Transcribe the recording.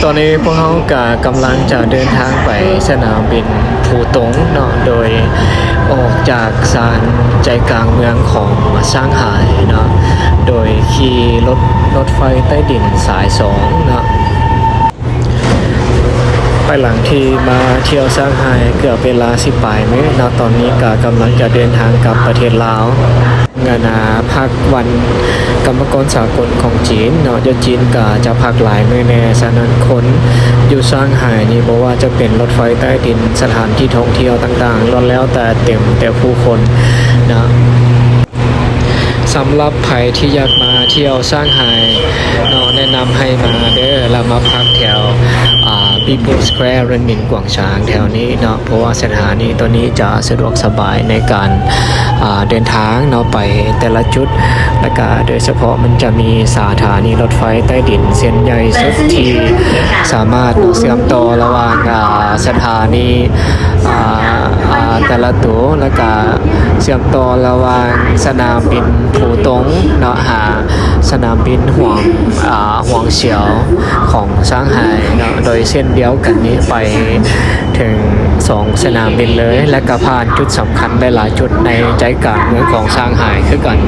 ຕອນນີ້ພວກເຮົາກະກຳລັງຈະເດີນທາງໄປສະໜາມບິນພູຕົງເນາະ ໂດຍອອກຈາກຊານໃຈກາງເມືອງຂອງຊ່າງໄຮເນາະ ໂດຍຂີ່ລົດ ລົດໄຟໃຕ້ດິນສາຍສອງເນາະ. ພາຍຫຼັງທີ່ມາທ່ຽວຊ່າງໄຮເກືອບເວລາສິບປາຍມື້ເນາະ ຕອນນີ້ກະກຳລັງຈະເດີນທາງກັບປະເທດລາວ. ງານ ອາ ພັກວັນກຳມະກອນສາກົນຂອງຈີນເນາະ ຢູ່ຈີນກະຈະພັກຫຼາຍມື້ແດ່ ສະນັ້ນຄົນຢູ່ຊ່າງໄຮນີ້ ບໍ່ວ່າຈະເປັນລົດໄຟໃຕ້ດິນ ສະຖານທີ່ທ່ອງທ່ຽວຕ່າງໆ ລ້ວນແລ້ວແຕ່ເຕັມແຕ່ຜູ້ຄົນເນາະ. ສຳລັບໃຜທີ່ຢາກມາທ່ຽວຊ່າງໄຮເນາະ ແນະນຳໃຫ້ມາເດີ ແລ້ວມາພັກແຖວ ອາ People's Square ເຣັນມິນກວາງ ຊ້າງແຖວນີ້ເນາະ ເພາະວ່າສະຖານີໂຕນີ້ຈະສະດວກສະບາຍໃນການ ອາ ເດີນທາງເນາະ ໄປແຕ່ລະຈຸດ ແລະກະໂດຍສະເພາະມັນຈະມີສະຖານີລົດໄຟໃຕ້ດິນເສັ້ນໃຫຍ່ສຸດທີ່ສາມາດເຊື່ອມຕໍ່ລະຫວ່າງ ອາ ສະຖານີ ອາ ອາ ແຕ່ລະໂຕ ແລະກະເຊື່ອມຕໍ່ລະຫວ່າງສະໜາມບິນພູຕົງເນາະ ຫາສະໜາມບິນຫວງ ອາ ຫວງສຽວຂອງຊ່າງໄຮເນາະ ໂດຍເສັ້ນດຽວກັນນີ້ໄປເຖິງສອງສະໜາມບິນເລີຍ ແລະກະຜ່ານຈຸດສຳຄັນຫຼາຍໆຈຸດໃນໃຈກາງເມືອງຂອງຊ່າງໄຮຄືກັນ.